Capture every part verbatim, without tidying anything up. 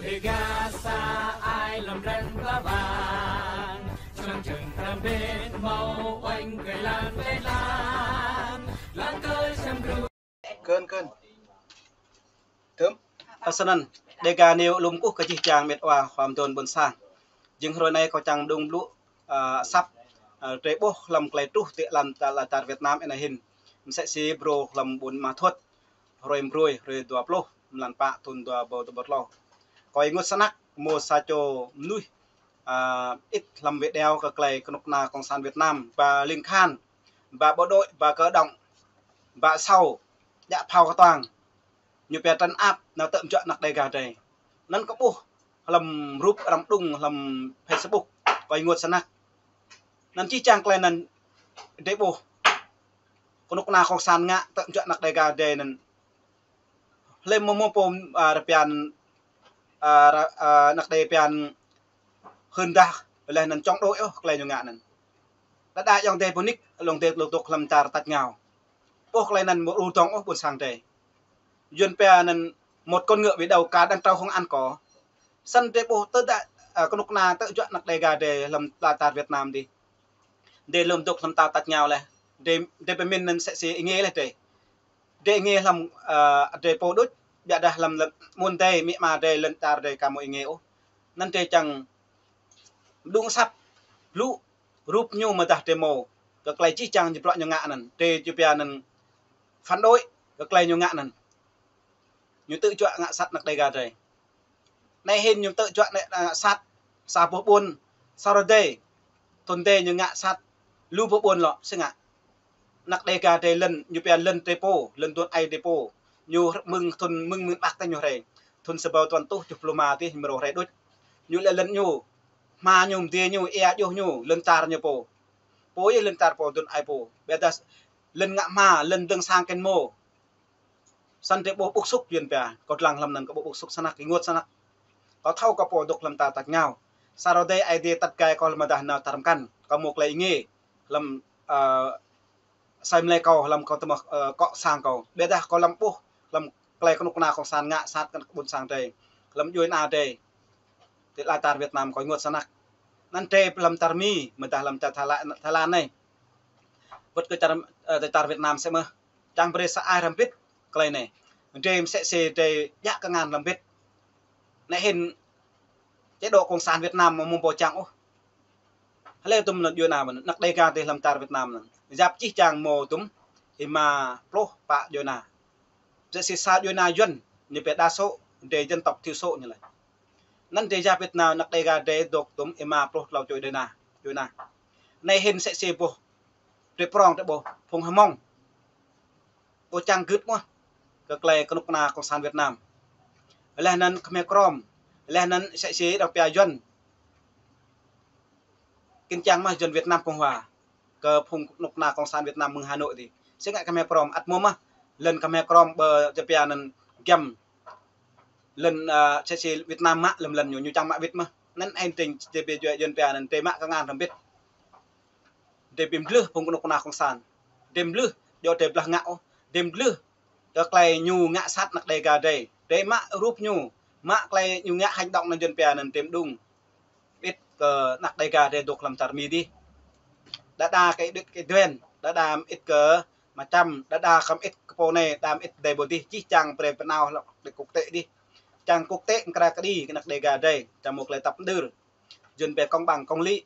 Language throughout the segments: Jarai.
Dega sa ai lăm răng ba bang, čang čang răng bên mâo oanh kơ lan kơ lan, lan kơ sem gru. Kơn, kơn. Tơm. Ơ, snăn, Dega News lŏm kơkuh kơ jih jang mĕt wa khua mduôn ƀuôn sang. Jing hrơi anai kâo čang mđung blŭ, ơ, asăp, ơ, drơi ƀuh hlăm klei truh ti lăn čar, lăn čar Việt Nam anai hĭn. Msĕ si brô hlăm ƀuôn Ma Thuột. Hrơi mbrui, hrơi dua pluh, mlan pă, thŭn dua ƀâo dua ƀâo tlâo. Kâo ênguôt snăk, mâo sa čô mnuih, ơ, ĭt hlăm video kơ klei kơnuk kơna Cộng sản Việt Nam, ba Ling Khan, ba bộ đội, ba cơ động, ba sâu, djă phao kơtuang. Ñu pia trấn áp, nao tơ̆m juă anak Dega drơi. Anăn kâo ƀuh hlăm rup arăng mđung hlăm Facebook, kâo ênguôt snăk. Anăn jih jang klei anăn drơi ƀuh kơnuk kơna Cộng sản ngă tơ̆m juă anak Dega drơi anăn. Hlơi mâo mâo pô, ơ, rơpian, ơ, rơ-, ơ, anak Dega pian hưn dah, leh anăn chống đối ôh klei ñu ngă anăn. Đa đa ayŏng adơi pô nik, ayŏng adơi lŏ dŏ hlăm čar tač ngao. Ƀuh klei anăn mâo ur dong ôh ƀuôn sang drơi. Yuăn pia anăn một con ngựa bị đầu cà đang trâu không ăn cỏ. Snăn drơi ƀuh tơdah, ơ, kơnuk kơna tơ̆m juă anak Dega drơi hlăm lăn čar Việt Nam dih. Drơi lŏm dŏ hlăm čar tač ngao leh. Drơi, drơi pơmĭn anăn msĕ si êngê leh drơi. Drơi êngê hlăm, ơ, drơi pô đôč, ƀiădah hlăm lăn, mơ̆ng drơi, amĭ ama drơi, lăn čar drơi ka mâo êngê ôh. Anăn drơi čang mđung asăp, blŭ, rup ñu mơdah drơi mâo, kơ klei jih jang ñu bruă ñu ngă anăn, drơi ñu pia anăn phản đối, kơ klei ñu ngă anăn. Ñu tơ̆m juă ngă sat anak Dega drơi. Anai hĭn ñu tơ̆m juă anai, ơ, sat, sa boh ƀuôn, sa rơdơi. Thŭn adih ñu ngă sat lu boh ƀuôn lŏ, si ngă. Anak Dega drơi lăn, ñu pia lăn drơi pô, lăn tuan ai drơi pô. Ñu mơ̆ng thŭn mơ̆ng mơ̆ng ƀă tơ ñu hrơi. Thŭn sa ƀâo tuan tuh čuh pluh ma dih ñu mrô hrơi đôč. Ñu lĕ lăn ñu, hma ñu, mdê ñu, ia juh ñu, lăn čar ñu pô. Pô yơh lăn čar pô tuan ai pô. Ƀiădah lăn ngă hma, lăn dơ̆ng sang kơnh mô. Snăn drơi ƀuh bức xúc Yuăn pia, kâo dlăng hlăm anăn kâo ƀuh bức xúc snăk, ênguôt snăk. Kâo thâo kâo pô dŏ hlăm čar tač ngao. Sa rơdơi Aê Diê tăt gai kâo hlăm mơdah nao čar mkăn, kâo mâo klei êngê hlăm, ơ, asei mlei kâo, hlăm kâo tơmơ̆, ơ, kŏ sang kâo. Ƀiădah kâo lăm ƀuh, hlăm klei kơnuk kơna Cộng sản ngă sat kơ ƀuôn sang drơi. Hlăm djuai ana drơi. Ti lăn čar Việt Nam kâo ênguôt snăk. Anăn drơi hlăm čar Mi, mơdah hlăm čar Thái Lan, Thái Lan anai. Wơ̆t kơ čar, ơ, ti čar Việt Nam sĭt mơh. Čang brơi sa ai hrăm bĭt klei anai. Drơi msĕ si drơi djă kơngan hrăm bĭt. Anai hĭn chế độ Cộng sản Việt Nam mâo mâo pô čang ôh. Hlơi tŭm anăn djuai ana mơ̆n, anak Dega ti hlăm čar Việt Nam anăn. Yap jih jang mâo tŭm êma pluh pă djuai ana. Msĕ si sa djuai ana Yuăn, ñu pia đa số, drơi dân tộc thiểu số ñu laĭ. Anăn drơi yap Việt Nam anak Dega drơi dŏ tŭm êma pluh tlâo čô djuai ana, djuai ana. Anai hĭn msĕ si boh, drơi prŏng drơi ƀuh, phung Hmông. Ƀu čang gưt mơh kơ klei kơnuk kơna Cộng sản Việt Nam. Leh anăn Khmer Krom, leh anăn msĕ si arăng pia Yuăn. Kĭn čang mơh Yuăn Việt Nam Cộng hòa. Kơ phung kơnuk kơna Cộng sản Việt Nam mơ̆ng Hà Nội dih. Si ngă Khmer Krom, ăt mâo mơh. Lăn Khmer Krom ƀơ čơ pia anăn giăm. Lăn, ơ, msĕ si Việt Nam mă hlăm lăn ñu, ñu čang mă wĭt mơh. Anăn hĭn drơi, drơi pia Yuăn pia anăn drơi mă kơngan hrăm bĭt. Drơi bi mdlưh phung kơnuk kơna Cộng sản. Drơi mdlưh, djŏ drơi blah ngă ôh. Drơi mdlưh kơ klei ñu ngă sat anak Dega drơi. Drơi mă rup ñu, mă klei ñu ngă hành động anăn Yuăn pia anăn drơi mđung. Mơĭt kơ anak Dega drơi dŏ hlăm čar Mi dih. Đa đa kơ đĭt kơ duen, đa đa mơĭt kơ mă čăm, đa đa kơ mơĭt kơ pô anai, đa mơĭt drơi pô dih, jih jang brơi pơnao hlăm drơi quốc tế dih. Čang quốc tế mkra kơđi kơ anak Dega drơi, čang mâo klei tăp mđơr. Yuăn pia công bằng, công lý.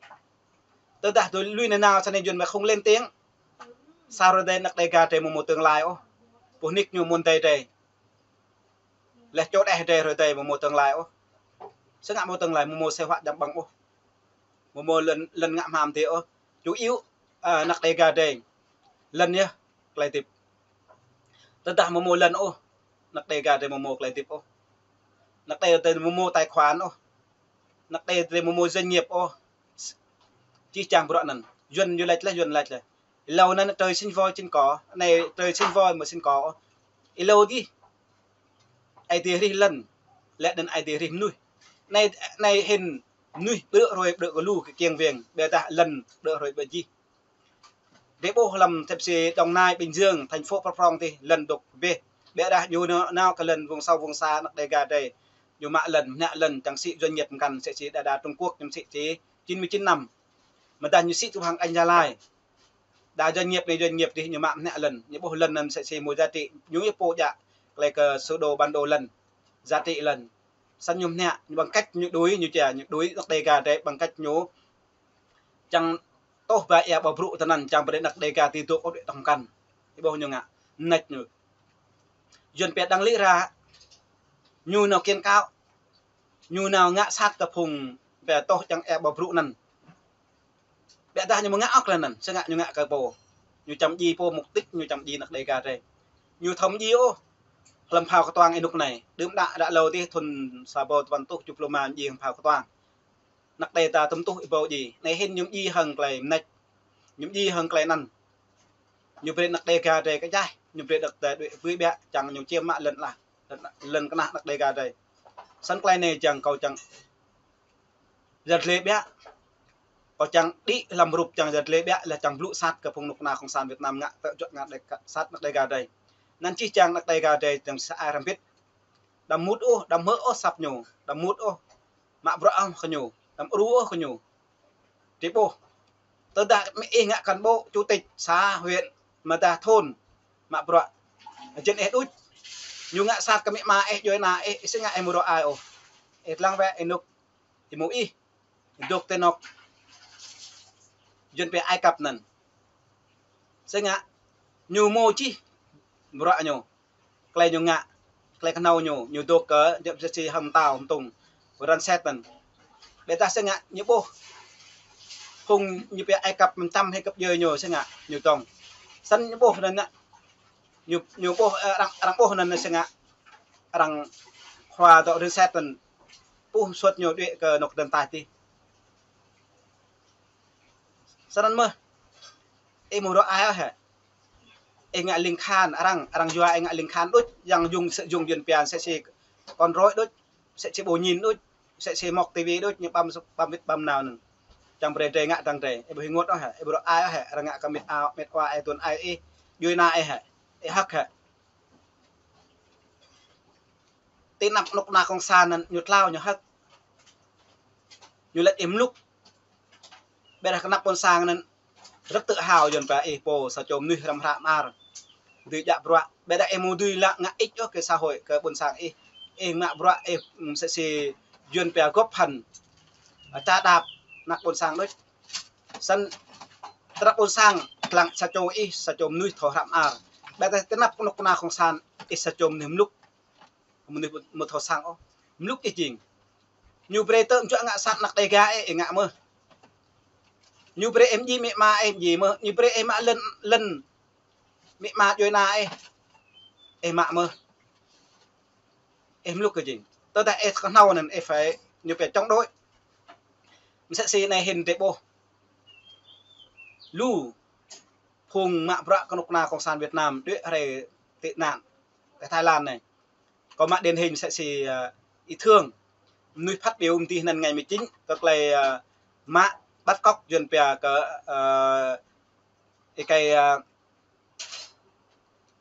Tơdah tui lui nanao sa anai Yuăn mă không lên tiếng. Sa rơdơi anak Dega drơi mâo mâo tương lai ôh. Pô nik ñu mơ̆ng drơi drơi. Leh čô đeh drơi rơdơi mâo mâo tương lai ôh. Si ngă mâo tương lai, mâo mâo sinh hoạt jăm ƀơ̆ng ôh. Mâo mâo lăn, lăn ngă hma mdê ôh. Chủ yếu, ơ, anak Dega drơi. Lăn yơh, klei tĭp. Tơdah mâo mâo lăn ôh. Anak Dega drơi mâo mâo klei tĭp ôh. Anak Dega drơi mâo mâo tài khoản ôh. Anak Dega drơi mâo mâo doanh nghiệp ôh. Jih jang bruă anăn. Yuăn ñu laĭ leh, Yuăn laĭ leh. Êlâo anăn trời sinh voi trên cỏ, anai trời sinh voi mâo sinh cỏ ôh. Êlâo dih. Aê Diê hrih lăn. Leh anăn Aê Diê hrih mnuih. Anai, anai hĭn mnuih ƀrư̆ hruê ƀrư̆ kơ lu kơ kiêng viêng. Ƀiădah lăn ƀrư̆ hruê ƀrư̆ jih. Drơi ƀuh hlăm tep si Đồng Nai, Bình Dương, thành phố prŏng prŏng dih, lăn dŏ bĕ. Ƀiădah ñu nao, nao kơ lăn vùng sâu vùng xa anak Dega drơi. ñu mă lŏn, mơnă lŏn, čang sĭ doanh nghiệp mơkăn, sĭ sĭ đa đa Trung Quốc, ñu sĭ sĭ chín mươi chín năm. Mơdah ñu sĭ tŭ hăng Anh Gia Lai. Đa doanh nghiệp anai, doanh nghiệp dih ñu mă mơnă lŏn, ñu ƀuh lŏn anŭn sĭ sĭ mơ̆ giá trị, ñu yơh pô djă, tơlơi kơ sơ đồ bản đồ lŏn, giá trị lŏn. Săn ñu mơnă, ñu bằng cách ñu đuổi, ñu čia, ñu đuổi anăk Đêga drei bằng cách ñu čang tŏh ba ia ƀâo brŭ tơnăn čang brơi anăk Đêga ti dŏ ôh đuaĭ tŏng mơkăn. Ih ƀuh ñu ngă, mơneč ñu. Yuan pia đang lĭ ra, ñu nao kiên cáo, ñu nao ngă sat kơ phung pia tŏh čang ia ƀâo brŭ anăn. Biă dah ñu mơ̆ ngă ôh tơlơi anăn, sĭ ngă ñu ngă kơ pô. Ñu čăm djai pô mục đích, ñu čăm djai anăk Đêga drei. Ñu thâo mơ̆ djai ôh, hlăm phao kơtuang ênuk anai. Đưm đă đă hlâo dih thŭn sa rơbâo tơpăn rơtuh tơjuh pluh rơma ñu djai hlăm phao kơtuang. Anăk Đêga ta tơm tuh ih ƀâo djai. Anai hĭn ñu mơ̆ djai hăng tơlơi mơneč. Ñu mơ̆ djai hăng tơlơi anăn. Ñu brơi anăk Đêga drei kơ jaih, ñu brơi anăk ta đuaĭ bưi biă, čang ñu čiêm mă lŏn lah. Lŏn, lŏn kơnah anăk Đêga drei. Săn tơlơi anai čang kâo čang yăl dliê biă. Kâo čang đĭ hlăm rup čang yăl dliê biă, lĕ čang blŭ sat kơ phung anăk kơna Cộng sản Việt Nam ngă tơjuă ngă Đêga, sat anăk Đêga drei. Anăn čih čang anăk Đêga drei čang sa ai răm bĭt. Đăm mŭt ôh, đăm hmư̆ ôh asăp ñu, đăm mŭt ôh. Mă bruă ôh kơ ñu, đăm ru ôh kơ ñu. Drei ƀuh. Tơdah mĕ ih ngă cán bộ, chủ tịch xã, huyện, mơdah thôn, mă bruă. Jing ih đôč. Ñu ngă sat kơ mĕ ama ih, djuai ana ih, ih sĭ ngă ih mơ̆ rô ai ôh. Ih lăng wĕ ênuk, ih mơ̆ ih. Dŏ ti anŏ. Yuan pia Ai Cập anăn. Sĭ ngă, ñu mơ̆ čih bruă ñu. Tơlơi ñu ngă, tơlơi kơnâo ñu, ñu dŏ kơ, jăp jăp si hăm tao, hăm tung. Răn set anăn. Biă dah sĭ ngă, ñu ƀuh. Phung ñu pia Ai Cập mơtam hĭ kơp djơi ñu, sĭ ngă, ñu tŏng. Săn ñu ƀuh anăn ngă. Ñu, ñu ƀuh, ơ, arăng, arăng ƀuh anăn sĭ ngă. Arăng khua dŏ răn set anăn. Puh suăt ñu đuaĭ kơ anŏ tơdăn taih dih. Săn anăn mơ̆. Ih mơ̆ rô ai ôh hĕ. Ih ngă ling khan, arăng, arăng yua ih ngă ling khan đôč, yang jung sĭ jung Yuan pia sĭ sĭ kon roi đôč, sĭ sĭ ƀu ñin đôč, sĭ sĭ mŏk ti vi đôč, ñu ƀăm, ƀăm wĭt ƀăm nao anăn. Čang brơi drei ngă tang drei, ih ƀu hơngŏt ôh hĕ, ih ƀu rô ai ôh hĕ, arăng ngă kơ mĕt ao, mĕt wa ih tuan ai ih, djuai ana ih hĕ, ih hăk hĕ. Ti anăp anŏ kơna Cộng sản anăn ñu tlao ñu hăk. Ñu laĭ ih mlŭk. Biă dah kơ anăp ƀôn sang anăn rất tự hào Yuan pia ih pô sa čô mơnuih hrăm hră mơar. Dưi djă bruă. Biă dah ih mơ̆ dưi lăng ngă ích ôh kơ xã hội kơ ƀôn sang ih. Ih mă bruă ih, ưm, sĭ sĭ Yuan pia góp phần. Ơ, ča đap anăp ƀôn sang đôč. Săn tơdah ƀôn sang lăng sa čô ih, sa čô mơnuih thâo hră mơar. Biă dah ti anăp anŏ kơna Cộng sản ih sa čô mơnuih mlŭk. Mơnuih mơ̆ thâo sang ôh. Mlŭk ih jing. Ñu brơi tơm juă ngă sat anăk Đêga ih, ih ngă mơ̆. Ñu brơi ih mơ̆ djai mĕ ama ih, ih mơ̆ djai mơ̆. Ñu brơi ih mă lŏn, lŏn mĕ ama djuai ana ih, ih mă mơ̆. Ih mlŭk ih jing. Tơdah ih kơnâo anăn ih phải ñu pia chống đối. Msĕ si anai hĭn drei ƀuh. Lu phung mă bruă kơ anŏ kơna Cộng sản Việt Nam đuaĭ hrơi tị nạn kơ Thái Lan anai. Kâo mă điển hình msĕ si, ơ, Y Thương. Mơnuih phát biểu mơ̆ng dih anăn ngày mười chín kơ tơlơi, ơ, mă bắt cóc Yuan pia kơ, ơ, ih kơi, ơ,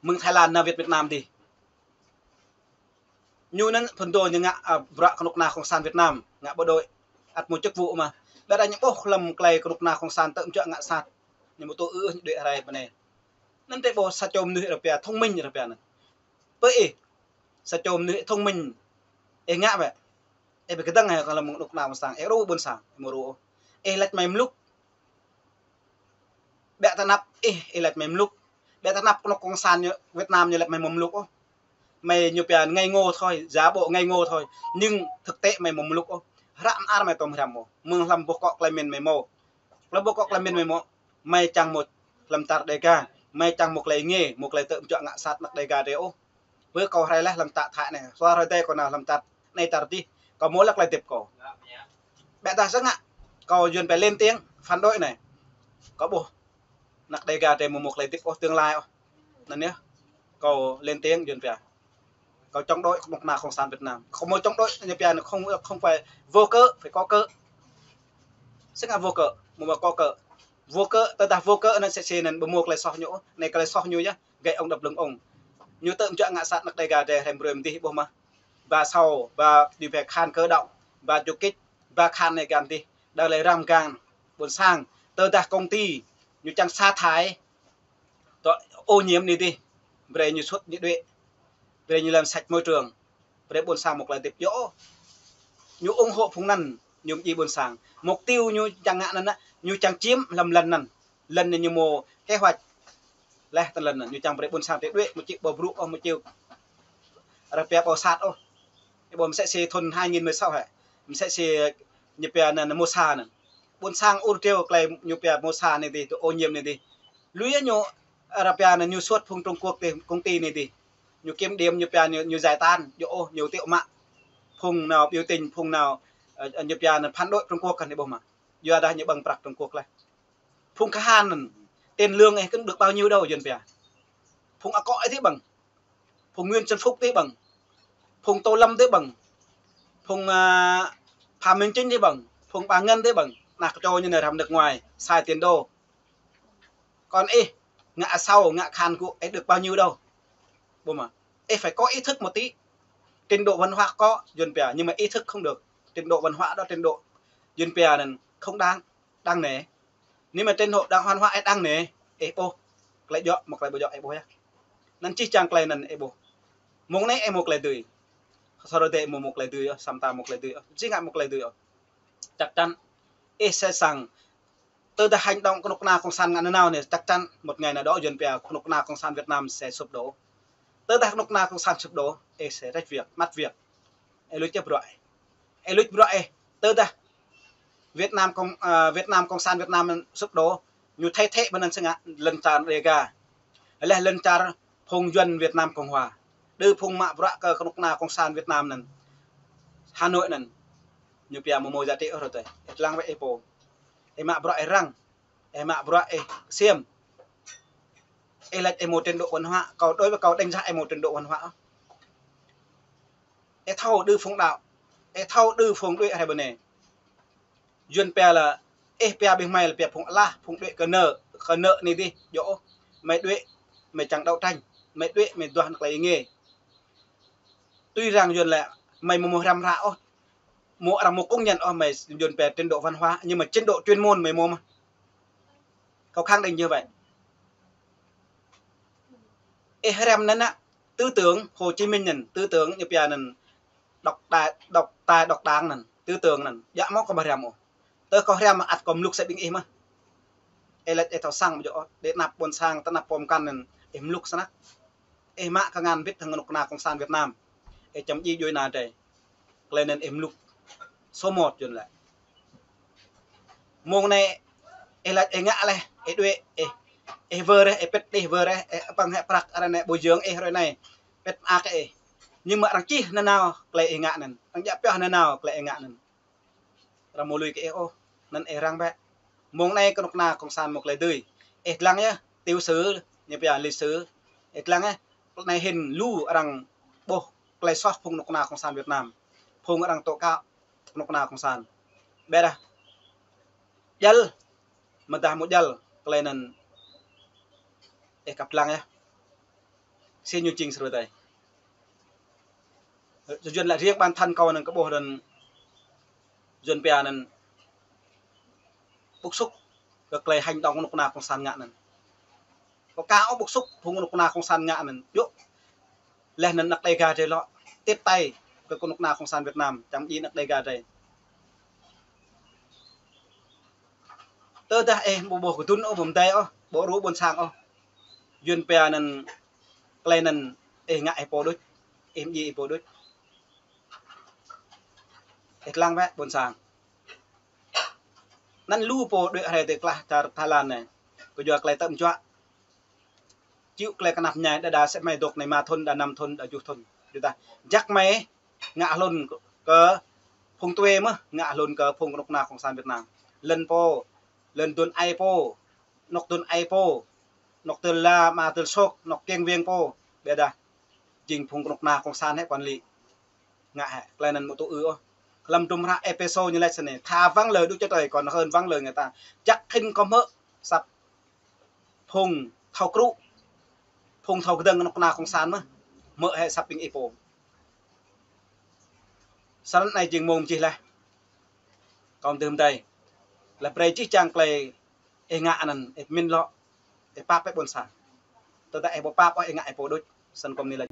mơ̆ng Thái Lan nao Việt, Việt Nam dih. Ñu anăn phŭn dô ñu ngă, ơ, bruă kơ anŏ kơna Cộng sản Việt Nam, ngă bộ đội, ăt mơ̆ chức vụ mơ̆. Biă dah ñu ƀuh hlăm tơlơi kơ anŏ kơna Cộng sản tơm juă ngă sat. Ñu mơ̆ tŭ ư ñu đuaĭ hrơi pơ anai. Anăn drei ƀuh sa čô mơnuih rơpia, thông minh rơpia anăn. Pơ ih, sa čô mơnuih thông minh, ih ngă wĕ. Ih ƀu kơdơ̆ng hĕ kơ hlăm anŏ kơna Cộng sản, ih rô ƀôn sang, ih mơ̆ rô ôh. Ih laĭ mơi mlŭk. Biă dah anăp ih, ih laĭ mơi mlŭk. Biă dah anăp anŏ Cộng sản ñu, Việt Nam ñu laĭ mơi mơ̆ mlŭk ôh. Mơi ñu pia ngây ngô thôi, giả bộ ngây ngô thôi. Nhưng thực tế mơi mơ̆ mlŭk ôh. Hră mơar mơi tơm hrăm ôh. Mơ̆ng hlăm boh kŏ tơlơi mĭn mơi mâo. Hlăm boh kŏ tơlơi mĭn mơi mâo. Mơi čang mŭt hlăm čar Đêga. Mơi čang mŭt tơlơi ngê, mŭt tơlơi tơm juă ngă sat anăk Đêga drei ôh. Bơ kâo hrơi leh hlăm čar Thái anai. Sua hrơi tê kâo nao hlăm čar anai čar dih. Kâo mâo lăk tơlơi hơdip kâo. Biă dah sĭ ngă. Kâo Yuan pia lên tiếng, phản đối anai. Kâo ƀuh. Anăk Đêga drei mơ̆ mâo tơlơi hơdip ôh, tương lai ôh. Anăn yơh. Kâo lên tiếng Yuan pia. Kâo chống đối kơ anŏ kơna Cộng sản Việt Nam. Kâo mâo chống đối ñu pia không, không phải vô cớ, phải có cớ. Sĭ ngă vô cớ, mâo mâo có cớ. Vô cớ, tơdah vô cớ anăn sĭ sĭ anăn ƀu mâo tơlơi soh ñu ôh. Anai tơlơi soh ñu yơh. Gay ông đập lưng ông. Ñu tơm juă ngă sat anăk Đêga drei hrăm brơi mơ̆ng dih ƀuh mơ̆. ba sau, ba ñu pia khan kơ đŏng, ba du kích, ba khan anai găn dih, đa lĕ răm găn, ƀôn sang, tơdah công ty, ñu čang sa thải, tŏ ô nhiễm anai dih, brơi ñu sut ñu đuaĭ, brơi ñu làm sạch môi trường, brơi ƀôn sang mŭk lĕ dip yơh. Ñu ủng hộ phung anŭn, ñu mjĭ ƀôn sang. Mục tiêu ñu čang ngă anŭn, ñu čang chiếm lăm lăn anŭn. Lăn anai ñu mâo kế hoạch. Leh tơl lăn anŭn, ñu čang brơi ƀôn sang tê đuaĭ, mơ̆ či ƀâo brŭ ôh, mơ̆ či rơpia ƀâo sat ôh. Ƀâo mơsĕ si thun hai nghìn mười sáu hĕ. Mơsĕ si ñu pia anŭn mùa sa anŭn. Ƀôn sang ur triu tơlơi ñu pia mùa sa anai dih, tŏ ô nhiễm anai dih. Lui ñu rơpia anŭn ñu sut phung Trung Quốc dih, công ty anai dih. Ñu kiểm điểm ñu pia ñu, ñu giải tán, yơh ôh, ñu tiŏ mă. Phung nao biểu tình, phung nao, ơ, ñu pia anŭn phản đối Trung Quốc kăn ƀuh mă. Yua dah ñu ƀơ̆ng prăk Trung Quốc leh. Phung kahan anŭn, tiền lương ih kăn được bao nhiêu đâu, Yuan pia. Phung akŏ ih dih ƀơ̆ng. Phung Nguyễn Xuân Phúc dih ƀơ̆ng. Phung Tô Lâm dih ƀơ̆ng. Phung, ơ, Phạm Minh Chính dih ƀơ̆ng. Phung Bà Ngân dih ƀơ̆ng. Ană kơčô ñu anai răm nước ngoài, sai tiền đô. Kăn ih, ngă asâo, ngă khan gŭ, ih được bao nhiêu đâu. Ƀuh mă. Ih phải có ý thức một tí. Trình độ văn hóa có, Yuan pia, nhưng mà ý thức không được. Trình độ văn hóa đó, trình độ Yuan pia anŭn không đáng, đáng nể. Nếu mà trình độ đáng văn hóa ih đáng nể, ih ƀuh. Tơlơi djơ̆, mơ̆ tơlơi ƀu djơ̆ ih ƀuh yơh. Anŭn čih čang tơlơi anŭn ih ƀuh. Mông anai ih mâo tơlơi dưi. Sa rơdêh mâo mâo tơlơi dưi ôh, samơ̆ ta mâo tơlơi dưi ôh. Či ngă mâo tơlơi dưi ôh. Chắc chắn, ih sĕ săng tơdah hành động kơnuk kơna cộng sản ngă nanao anai, chắc chắn một ngày nào đó Yuan pia kơnuk kơna cộng sản Việt Nam sẽ sụp đổ. Tơdah kơnuk kơna cộng sản sụp đổ, ih sẽ rách việc, mất việc. Ih luč čĕ bruă ih. Ih luč bruă ih. Tơdah Việt Nam cộng, ơ, Việt Nam cộng sản Việt Nam sụp đổ, ñu thay thế ƀơi anŭn sĕ ngă lŏn čar Đêga. Leh lŏn čar phung Yuan Việt Nam Cộng Hòa. Đơ phung mă bruă kơ kơnuk kơna cộng sản Việt Nam anŭn. Hà Nội anŭn. Ñu pia mâo mâo giá trị ôh rơdêh. Ih lăng wơ̆t ih pô. Ih mă bruă ih răng. Ih mă bruă ih ksiêm. Ih laĭ ih mâo trình độ văn hóa. Kâo đối với kâo đánh giá ih mâo trình độ văn hóa. Ih thâo đơ phung đaŏ. Ih thâo đơ phung đuaĭ rai ƀơi anai. Yuan pia lĕ, ih pia ƀing mơi lĕ pia phung alah, phung đuaĭ kơ nơ̆, kơ nơ̆ anai dih, yơh ôh. Mơi đuaĭ, mơi čang đấu tranh. Mơi đuaĭ, mơi duah tơlơi êngiê. Tui arăng Yuan lĕ, mơi mâo mâo răm ră ôh. Mâo arăng mâo công nhận ôh, mơi Yuan pia trình độ văn hóa, nhưng mà trình độ chuyên môn mơi mâo mơ̆. Kâo khẳng định như vậy. Ih răm anŭn nă, tư tưởng Hồ Chí Minh anŭn, tư tưởng ñu pia anŭn, độc tài, độc tài, độc đảng anŭn, tư tưởng anŭn, djă̱ mơ̆ kâo ƀu răm ôh. Tơ kâo răm ăt kâo mluk sĕ ƀing ih mơ̆. Ih laĭ ih thâo săng mơ̆ yơh ôh, đe anăp ƀôn sang, tơ anăp pô mơkăn anŭn, ih mluk snăk. Ih mă kơ ngăn wĭt hăng kơnuk kơna cộng sản Việt Nam. Ih čăm djai djuai ana drơi. Tơlơi anŭn ih mluk. Số một Yuan lĕ. Mông anai, ih laĭ ih ngă leh, ih đuaĭ, ih, ih wơr ih, ih pĭt ih wơr ih, ih păng hĕ prăk arăng anai ƀu dưi ih rơi anai. Pĭt mơak ih. Nhưng mà arăng čih nanao tơlơi ih ngă anŭn. Arăng djă̱ pioh nanao tơlơi ih ngă anŭn. Arăng mâo lui kơ ih ôh, anŭn ih răng bĕ. Mông anai kơnuk kơna cộng sản mâo tơlơi dưi. Ih lăng yơh, tiểu sử, ñu pia lịch sử. Ih lăng yơh, anai hĭn lu arăng ƀuh tơlơi soh phung kơnuk kơna cộng sản Việt Nam. Phung arăng tŏ kơ kơnuk kơna cộng sản. Ƀiădah. Djăl, mơdah mâo djăl, tơlơi anŭn ih kăp lăng yơh. Sĭt ñu jing sơrơdai. Yuan lĕ riêng bản thân kâo anŭn kơ ƀuh anŭn Yuan pia anŭn bức xúc kơ tơlơi hành động kơnuk kơna cộng sản ngă anŭn. Kâo ka ôh bức xúc phung kơnuk kơna cộng sản ngă anŭn. Yơh. Leh anŭn anăk Đêga drơi lŏ tiếp tay kơ kơnuk kơna cộng sản Việt Nam, čăm djai anăk Đêga drơi. Tơdah ih ƀu ƀuh kơdŭn ôh, ƀu mơdai ôh, ƀu rŭ ƀôn sang ôh. Yuan pia anŭn tơlơi anŭn ih ngă ih pô đôč, ih mjĭ ih pô đôč. Ih lăng wơ̆t ƀôn sang. Anŭn lu pô đuaĭ rai tơ klah čar Thái Lan anai. Kơ yua tơlơi tơm juă. Čih tơlơi kơnăp ñai đa đa sĕ mơi dŏ anai ma thun, đa năm thun, đa juh thun. Đa đa. Jăk mơi ngă hlŭn kơ phung tue mơ̆, ngă hlŭn kơ phung kơnuk kơna cộng sản Việt Nam. Lŏn pô, lŏn dŭn ai pô, anŏk dŭn ai pô, anŏk tơl la, ama tơl sŏk, anŏk kiăng wiăng pô. Ƀiădah jing phung kơnuk kơna cộng sản hĕ quản lý. Ngă hĕ, tơlơi anŭn mơ̆ tŭ ư ôh. Lăm hơdrôm hră Êphêsô ñu laĭ sơnai, thà vắng lời Đức Chúa Trời còn hơn vắng lời người ta. Jăk hĭn kơ hmư̆ asăp phung thâo krŭ, phung thâo kơdơ̆ng kơnuk kơna cộng sản mơ̆, hmư̆ hĕ asăp ƀing ih pô. Snăn anei jing mông jih leh. Kâo mơdưh mơdei. Leh brei jih jang klei ih ngă anăn, ih pơmĭn lŏ, ih pap hĕ ƀuôn sang. Tơdah ih ƀu pap ôh, ih ngă ih pô đuč, snăn kâo mni lač.